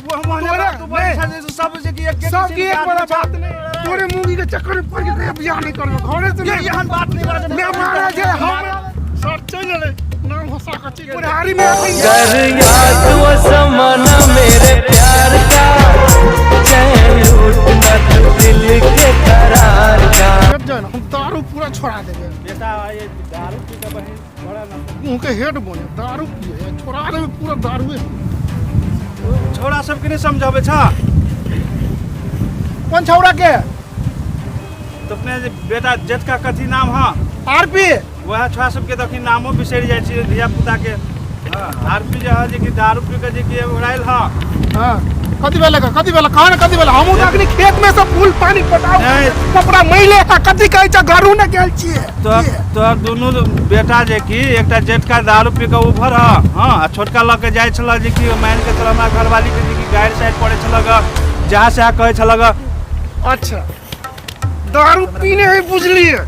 वो हम ओहने तोरा- बात तू बोलै नहीं। छह जे सब जे कि एक सब की एक बड़ा बात नहीं। तोरे मूंगी के चक्कर में पड़ के कहियो बियाह नहीं करबो, घरे से ये नहीं। एहन बात नहीं बाजै। मैं मारा जे हम सर चलि एलै, नाम हंसा के चलि गेलै। बुढ़ारी में अखन कर याद वो जमाना मेरे प्यार का, चैन लूटना तू दिल के करार का। हेड जाए ना, हम दारू पूरा छोड़ा देबै। बेटा, ये दारू पी के बहिन बड़ा ना मुँह के हेड बने दारू पिए छोड़ा देबै पूरा दारूए। छौड़ा सबके नहीं समझाबै छ। कोन छौड़ा के? तो अपने जे बेटा जेठका कथी नाम है? आरपी। वएह छौड़ा सबके तऽ अखन नामो बिसरि जाइ छै धिया पुता के। हाँ, आरपी जे है जे कि दारू पी के जे कि उड़ायल है। हाँ, कथी भेलै? कथी भेलै? कहाँ ने कथी भेलै? हमहूँ तऽ अखनी खेत में से फूल पानी पटाउ नहि। कपड़ा मैले आ कथी कहै छ, घरू ने गेल छियै। तो तोहर दुनू बेटा जे कि एकटा जेठका दारू पी के उभर है, हाँ, आ छोटका लऽ के जाइ छल जे कि मान के चल हमरा घरवाली के जे कि गारि साइड पड़ै छल ग, जहाँ से कहै छल ग। अच्छा, दारू पीने है बुझलिए।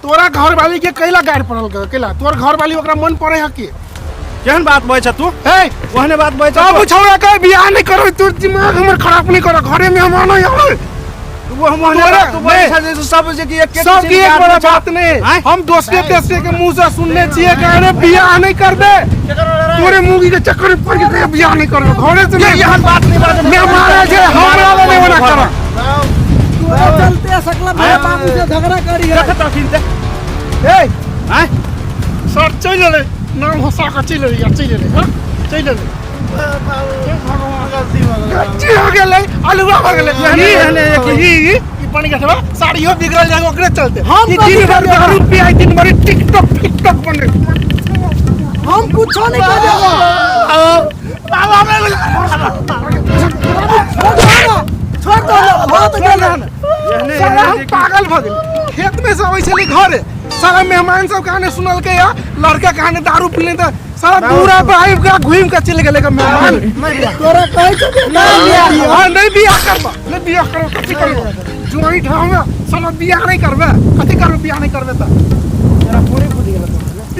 तोरा घरवाली के कैला गारि पड़ल ग? कैला तोर घरवाली ओकरा मन पड़े है की? केहन बात बजै छ तू? हे, ओहने बात बजै छ तब तू? छौड़ा के बियाह नहीं करो, तोर दिमाग हमर खराब नहीं करो, घरे में हम आनो यार। वो हम ओहने तोरा- बात तू बजै नहीं। छ जे सब जे कि एक एक सब की एक बड़ा बात नहीं। आँय? हम दोसरे तेसरे के मुंह से सुनने छियै कि अरे बियाह नहीं करबे, तोरे मूंगी के चक्कर में पड़ के कहियो बियाह नहीं करबे, घरे से नहीं। एहन बात नहीं बाजै। मैं मारा जे हमरा वाला नहीं होना कर। तोरा चलते सकला भाई बाबू से झगड़ा करी है। देख तखिन ते। ए आँय? सर चलि एलै, नाम हंसा के चलि एलै यार, चलि एलै। हाँ, चलि एलै। हे भगवान, गच्ची हो गेलै, अलुआ भऽ गेलै। एहने- एहने एक- ई बन गेल छलै, साड़ियो बिगड़ल जाए ओकरे चलते। हम ई कथी दिन भर करियै? दारू पियाई, दिन भर टिकटॉक टिकटॉक बने। हम कुछो नहीं कर देबो। छोड़ दो ना, छोड़ दो ना, हो तो गेलै। एहने साला एहने हम जे कि पागल भऽ गेल। खेत में से अबै छलै घरे, सारा मेहमान सब कहानी सुनलकै या लड़का कहानी दारू पीले, तऽ सारा दूरा पर आबि के घूमि के चलि गेलै गे मेहमान। तोरा कहै छौ कि नहीं बियाह कर। हाँ, नहीं बियाह करबा, नहीं बियाह करबा, कथी करबा? जुआई ठाव में साला बियाह नहीं करबे, कथी करबे? बियाह नहीं करबे तऽ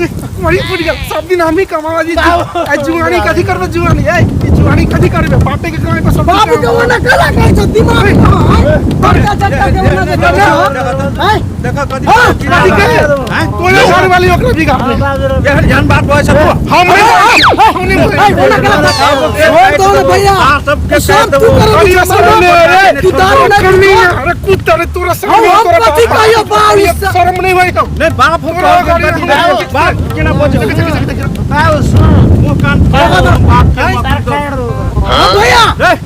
इह, कुमारी फूटि गेल। सब दिन हमही कमावा जी आ जुआनी कथी करबे? जुआनी, ए ई जुआनी कथी करबे? बापे के कमाई पर सब बाबू के ओना कला कहै छौ, दिमाग कहाँ है? बड़का झटका के ओना जे कहै छौ, आँय? देख कथी हाँ, कथी के? आँय? तोरे घरवाली ओकरा बिगाड़ दे। एहन एहन बात बजै छ तू? हम नहीं, हम नहीं बोले। आँय, ओना कला छोड़ दो ना भैया। अहाँ सबके सब तू कहि कर अरे शर्म नहीं रे, तू दारू नहीं करनी पीबो। है। अरे कुत्ता रे, तोरा शर्म हम नहीं, हम तोरा कथी बाप- कहियो बाप इससे? शर्म नहीं होई तो। नहीं बाप हो तोरा गाड़ी हम- बाप केना बजै? मुँह कान बाप के मत दो। हाँ, भैया रे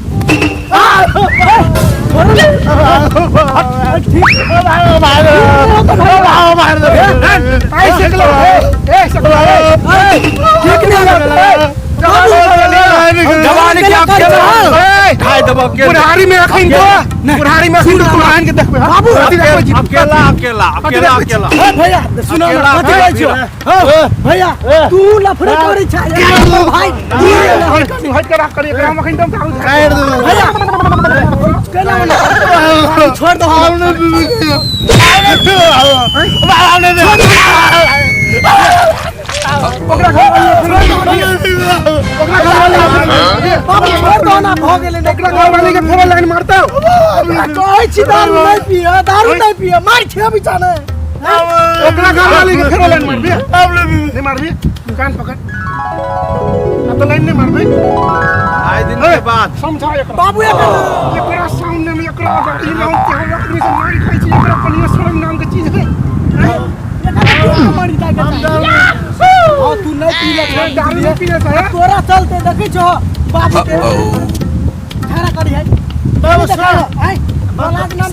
ऐ सकलो, ए, ए सकलो, ए। ठीक नहीं है। जवानी के अकेला खाइ देबो के। बुढ़ारी में अखन तो, बुढ़ारी में अखन तो तोरा आनि के देखबै। बाबू, कथी देखबै छी? अकेला अकेला अकेला अकेला। ए भैया सुनो ना, अकेला कथी कहै छियौ? हाँ, भैया तू लफड़े करै छै भाई, तू हट हट के राख करी, एकरा हम अखन एकदम दारू भैया केना ओना छोड़ दो हम। ओकरा घरवाली, ओकरा घरवाली, बाबू छोड़ दो ना, भऽ गेलै ने। ओकरा घरवाली के फेरो लाइन मारतौ। कहै छी दारू नहीं पिय, दारू नहीं पिय, मार खेबी जाने। ओकरा घरवाली के फेरो लाइन मारबी? नहीं मारबी? कान पकड़, अब तो लाइन नहीं मारबी। आइ दिन के बाद समझा एकरा। बाबू एकर एकरा सामने में एकरा ई नाम के हम आदमी से मार खाइ छी, एकरा कनियो शर्म नाम के चीज है? मरी जाके चाही। हाँ, तू नहीं पीले छौ। दारू नहीं पीने से है? तोरा चलते देखै छौ बाबू के झगड़ा करी है। बाबू सुन, आइ बालाज नाम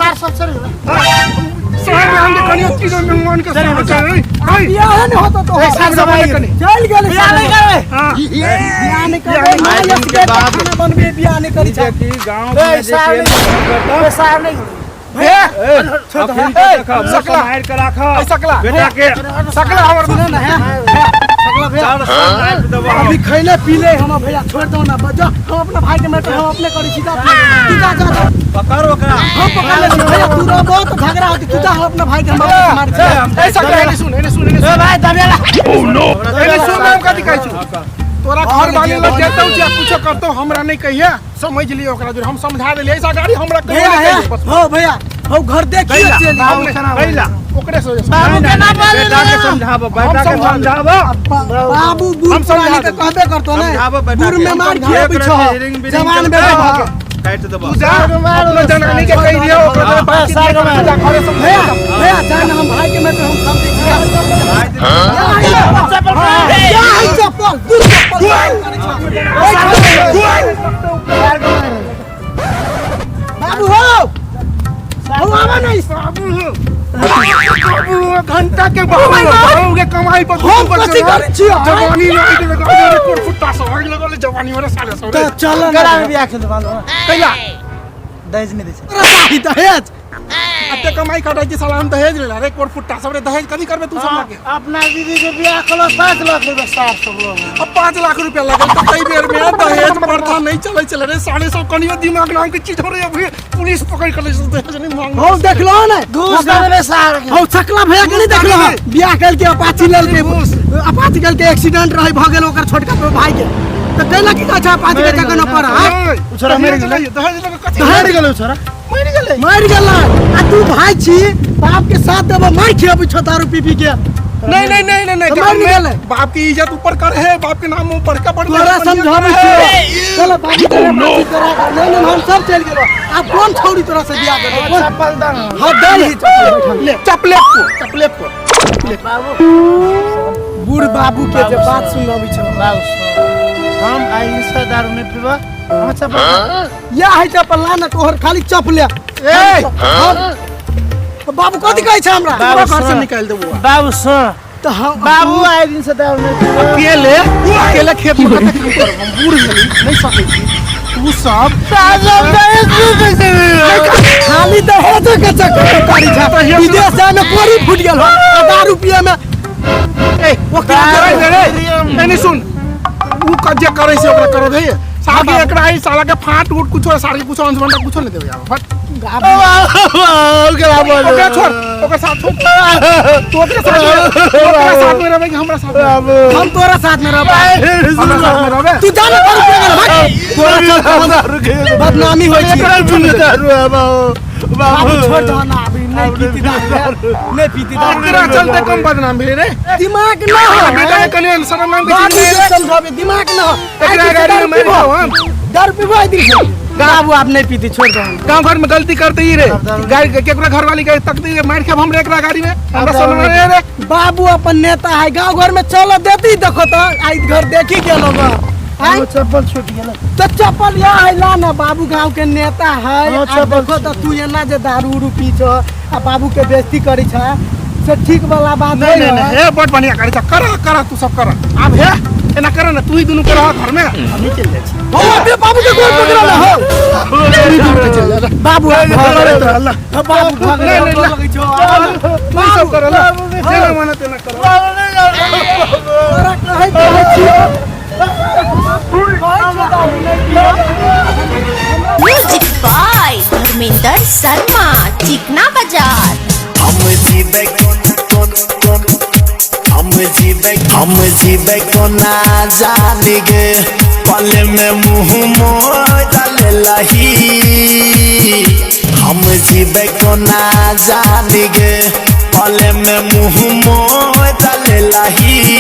शहर नाम के कनियो चीज मेहमान के सामने है। आई बियाह नहीं होतो तो साहब साहब कनी। चल गेलै। बियाह नहीं करबै, हां, बियाह नहीं करबै। आइ माय दिन के के बाद खाना बनबे, बियाह नहीं करी जे छौ। कि गाँव में जे कि ए अखिन के देख, मुँह सकला। सम्हारि के राख ए सकला। बेटा के। सकला हमर सुनो ना है सकला भैया, चार सौ नापि देबो। अभी खैले पीले हम भैया, छोड़ दो ना, बजा हम अपना भाई के मैटर हम अपने करी छी। जा तू, जा जा जा। पकड़ ओकरा। हम पकड़ ले छी भैया, तू रह, बहुत झगड़ा होती, तू जा, हम अपना भाई के हम अपने मार छी। ए सकला, एने सुन, एने सुन, एने सुन। भाई दबेला। एने सुन, हम कथी कहै छु? तोरा तोरा घर वाले लग जेतौ जे कुछो करतौ हमरा नहीं कहिए समझ लियो ओकरा जो हम समझा देलियै ऐसा गाड़ी हमरा कहियो भैया नहीं कहिए बस हो भैया हो घर देखिए चल कैला ओकरे से बाबू के ना बेटा के समझाबो बेटा के समझाबो बाबू बूढ़ पुरानी त कहबे करतो ने बूढ़ में मार खिया पीछो जवान बेटा भके काट देबो तू जा अपना जनानी के कहि दियो ओकरा बात जा घरे से भैया भैया जान हम भाई के में हम समझै छी चप्पल क्या है चप्पल दू चप्पल बाबू हो हो आवा नहीं बाबू बाबू घंटा के बाबू के कमाई पर हम कथी करै छी जवानी नहीं के लगा रे कोट फुट्टा सब आग लगल जवानी वाला साले सब त चल गला में बियाह खेल बालो कैला दहेज नहीं दै छै दहेज अते कमाई कटाई छी साला हम दहेज लेला रे कोट फुट्टा सब रे दहेज कथी करबे तू सब लागे अपना दीदी के बियाह कलो 5 लाख रुपया साफ सब लोग अब 5 लाख रुपया लगल त कई बेर में दहेज प्रथा नहीं चलै छलै रे साले सब कनियो दिमाग नाम के चीज हो रे अभी पुलिस पकड़ के ले दहेज नहीं मांग हो देखलो ने घूस दे देबे सार के हो सकला भैया के नहीं देखलो बियाह कल के अपाची लेल के अपाची कल के एक्सीडेंट रहे भ गेल ओकर छोटका भाई के त कैला की अच्छा अपाची के जगह न पर हां छोरा मरि गेलै दहेज लगे कथी मरि गेलै छोरा मरि गेलै मरि गेलै आ तू भाई छी बाप के साथ देबो मार खियाबै छो दारू पी पी के नहीं नहीं नहीं नहीं नहीं मर गेलै बाप की इज्जत ऊपर कर है बाप के नाम ऊपर का बढ़ तोरा समझाबै छी चलो बाबू तोरा नहीं नहीं हम सब चल गेलो आप कौन छौड़ी तोरा से बियाह करबो चप्पल दा हां दे ही चप्पल ले चपले को चपले को बाबू बूढ़ बाबू के जे बात सुनाबै छो बाबू हम आई से दारू नहीं पीबा हम चप्पल या है चप्पल ला ना तोहर खाली चप्पल ए बाबू कथी कहै छै हमरा बाबू घर से निकाल देबो बाबू सुन त हम बाबू आए दिन से दारू नहीं पीबा अकेले अकेले खेत में कते काम करब हम बूढ़ भेली नहीं सकै छी तू सब खाली दहेज के चक्कर में करी छै विदेश जाय में कोरी फूट गेल हो आ दारू पिए में ए ओकरा करे रे एनी सुन ऊ कजे करै छै ओकरा कर दे साला के एकरा ई साला के फाट उट कुछो साला के कुछो अंश बंटा कुछो नहीं देबे यार फट ओकरा छोड़ ओकरा साथ छोड़ तू ओकरा साथ ओकरा साथ में रहबे कि हमरा साथ में रहबे? हम तोरा साथ में रहबे हमरा साथ में रहबे तू जाने दारू पिए गेल भाग तोरा चलते बदनामी होय छै बाबू छोड़ दो ना अभी नहीं पीती दारू नहीं पीती दारू एकरा चलते कम बदनाम भेलै रे दिमाग ना हो बेटा के कने शरम नाम के बाबू चीज नहीं के रे समझाबे दिमाग ना हो एकरा गाड़ी में मारि खाओ हम दारू पीबो आई दिन से बाबू आप नहीं पीती छोड़ दो गांव घर में गलती करते ही रे गाड़ी केकरा घर वाली के तकती रे मार खाब हमरा एकरा गाड़ी में हमरा शरम नहीं रे बाबू अपन नेता है गांव घर में चलो देती देखो तो आई घर देखी गेलो बा आई चप्पल छूट गेलै तो चप्पल या है ला ना बाबू गांव के नेता है हाँ, आ चप्पल देखो तो तू एना जे दारू उरू पी छो आ बाबू के बेइज्जती करी छ से ठीक वाला बात नहीं नहीं नहीं नहीं हे बड़ बढ़िया करे छ करा करा तू सब करा अब हे एना कर ना तू ही दुनू के रह घर में हम ही चल जाइ छी हो अबे बाबू के गोड़ पकड़ा ना हो बाबू अल्लाह बाबू भाग नहीं, नहीं, लगै छो तू ही सब कर अल्लाह जेना माना तेना कर तोरा कहै कहै छियो म्यूजिक बाय धर्मेंद्र शर्मा चिकना बाजार हम जीवे कोन कोन हम जीवे हम जीवे कोना जानी गे पल में मुंह मोड़ लेलही हम जीवे कोना जानी गे पल में मुंह मोड़ लेलही।